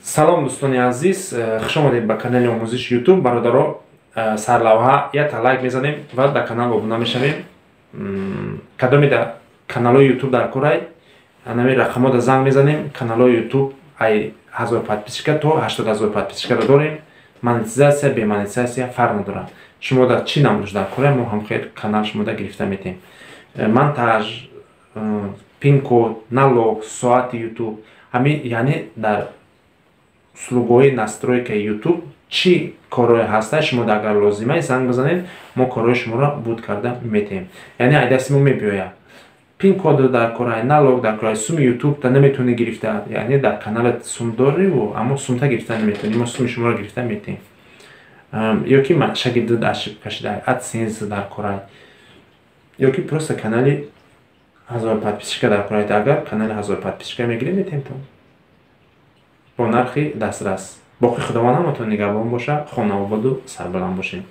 Салом, дӯстони азиз, хуш омадед ба канали омӯзиши Ютуб. Бародаро, сарлавҳа якта лайк мезанем ва дар канал обуна мешавем. Кадоме дар каналҳои Ютуб дар корай, ҳанами рақамҳода занг мезанем. Каналҳои Ютуб ай 1000 подписчика то 80 000 подписчикаро дорем. Монетизатсия, бемонетизатсия фарқ надорад. Шумо дар чӣ намудаш дар корай, мо ҳам хел канал шумода гирифта метем. Монтаж, пин-код, налог, соати Ютуб, ҳамин, яъне дар услугои настройкаи Ютуб чӣ корҳое ҳаста, шумо агар лозимай, занг бизанед, мо корҳои шуморо буд карда метаҳем. Яъне ай дасти мо мебиёяд. Пин-код дар корай, налог дар корай, суми Ютуб та наметавонӣ гирифта, яъне дар каналат сум дориву, аммо сумта гирифта наметавонӣ, мо суми шуморо гирифта метаҳем. Ё ки шагирдуд ошибка шуда, AdSense дар корай, ё ки просто канали 1000 подписчика дар корай. Агар канали 1000 подписчика мегирем, метаҳем то бо нархи дастрас. Боқӣ Худованд ҳаматон нигаҳбон боша, хонаободу сарбаланд бошед.